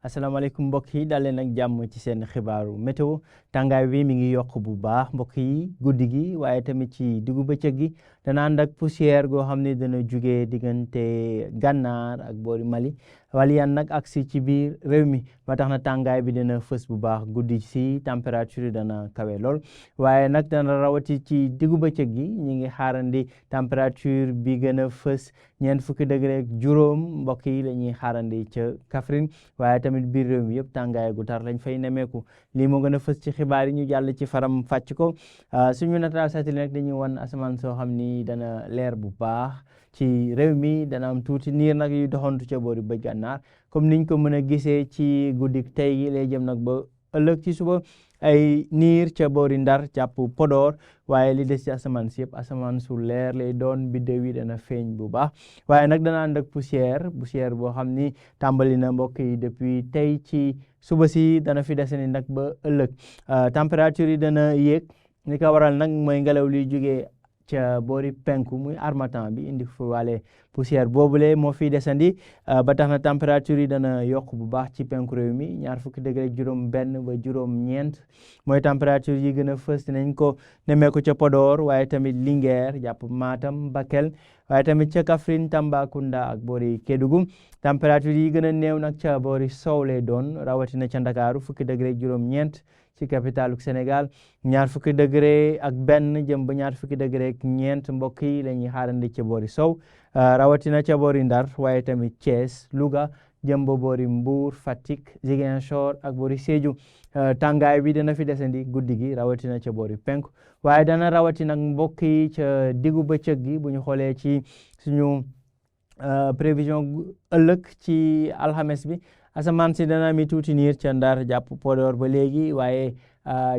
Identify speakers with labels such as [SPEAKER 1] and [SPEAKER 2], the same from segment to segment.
[SPEAKER 1] asalaamaaleykum mbokk yi daal leen ak jàmm ci seen xibaaru météo tàngaay bi mi ngi yokk bu baax mbokk yi guddi gi waaye tamit ci diggu bëccëg gi dana ànd ak poussière goo xam ne dana jugee diggante gànnaar ak boori Mali waliyan nag agsi ci biir réew mi ba tax na tàngaay bi dana fës bu baax guddi si température yi dana kawe lool waaye nag dana rawati ci diggu bëccëg gi ñi ngi xaarandi température bi gën a fës ñeent fukki degré ak juróom mbokk yi la ñuy xaarandi ca Kaffrine waaye tamit biir réew mi yëpp tàngaay gu tar lañ fay nemeeku lii moo gën a fës ci xibaar yi ñu jàll ci faram fàcc ko suñu nataal satellite nag dañuy wan asamaan soo xam ni dana leer bu baax ci réew mi dana am tuuti niir nag yu doxantu ca boori bëj gànnaar comme niñ ko mën a gisee ci guddik tey gi lay jëm nag ba ëllëg ci suba ay niir ca boori Ndar jàpp Podor waaye li des ci asamaan si yëpp asamaan su leer lay doon biddew yi dana feeñ bu baax waaye nag dana ànd ak poussière boo xam ni tàmbali na mbokk yi depuis tey ci suba si dana fi desani nag ba ëllëg température yi dana yéeg li ko waral nag mooy ngelaw liy jógee ca boori penku muy harmattan bi indi fu waale poussière boobule moo fiy desandi ba tax na température yi dana yokk bu baax ci penku réew mi ñaar fukki degré juróom benn ba juróom ñeent mooy température yi gën a fës nañ ko nemmeeku ca Podor waaye tamit Linguère jàpp Matam Bakel waaye tamit ca Kaffrine Tambacounda ak boori Kédougou température yi gën a néew nag ca boori sow lay doon rawatina ca Ndakaaru fukki degré juróom ñeent ci capitalu Sénégal ñaar fukki degré ak benn jëm ba ñaar fukki degré ak ñeent mbokk yi la ñuy xaarandi ca boori sow rawatina ca boori Ndar waaye tamit Thiès Louga jëm ba boori Mbour Fatick Ziguinchor ak boori Sédhiou tàngaay bi dana fi desandi guddi gi rawatina ca boori penku waaye dana rawatina mbokk yi ca diggu bëccëg gi bu ñu xoolee ci suñu prévision ëllëg ci alxames bi asamaan si dana mi tuuti niir ca Ndar jàpp Podor ba léegi waaye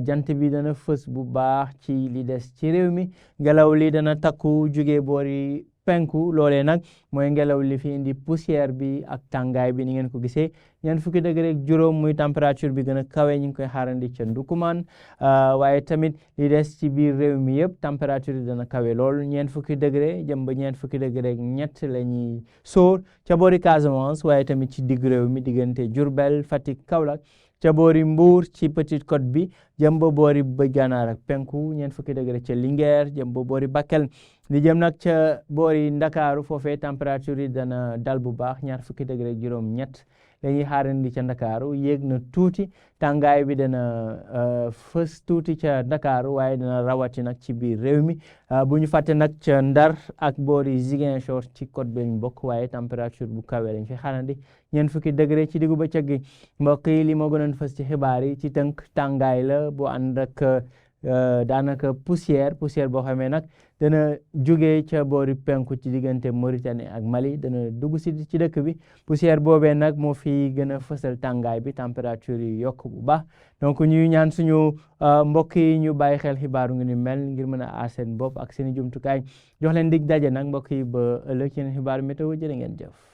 [SPEAKER 1] jant bi dana fës bu baax ci li des ci réew mi ngelaw li dana takku jóge boori penku loolee nag mooy ngelaw li fi indi poussière bi ak tàngaay bi ni ngeen ko gisee ñeent fukki degré ak juróom muy température bi gën a kawe ñu ngi koy xaarandi ca Ndukumaan waaye tamit li des ci biir réew mi yëpp température yi dana kawe lool ñeent fukki degré jëm ba ñeent fukki degré ak ñett la ñuy sóor ca boori Casamance waaye tamit ci digg réew mi diggante Diourbel Fatick Kaolack ca boori Mbour ci Petite Côte bi jëm ba boori bëj gànnaar ak penku ñeent fukki degré ca Linguère jëm ba boori Bakel li jëm nag ca boori Ndakaaru foofee température yi dana dal bu baax ñaar fukki degré juróom ñett dañuy xaarandi ca Ndakaaru yéeg na tuuti tàngaay bi dana fës tuuti ca Ndakaaru waaye dana rawati nag ci biir réew mi bu ñu fàtte nag ca Ndar ak boori Ziguinchor ci côte bi lañ bokk waaye température bu kawe lañ fi xaarandi ñeent fukki degré ci diggu bëccëg gi mbokk yi li moo gënoon fës ci xibaar yi ci tënk tàngaay la bu ànd ak daanaka poussière boo xamee nag dana jógee ca boori penku ci diggante Mauritanie ak Mali dana dugg si ci dëkk bi poussière boobee nag moo fi gën a fësal tàngaay bi température yi yokk bu baax donc ñuy ñaan suñu mbokk yi ñu bàyyi xel xibaaru ngi ni mel ngir mën a aar seen bopp ak seen i jumtukaay jox leen dig daje nag mbokk yi ba ëllëg ci xibaar météo jërë ngeen jëf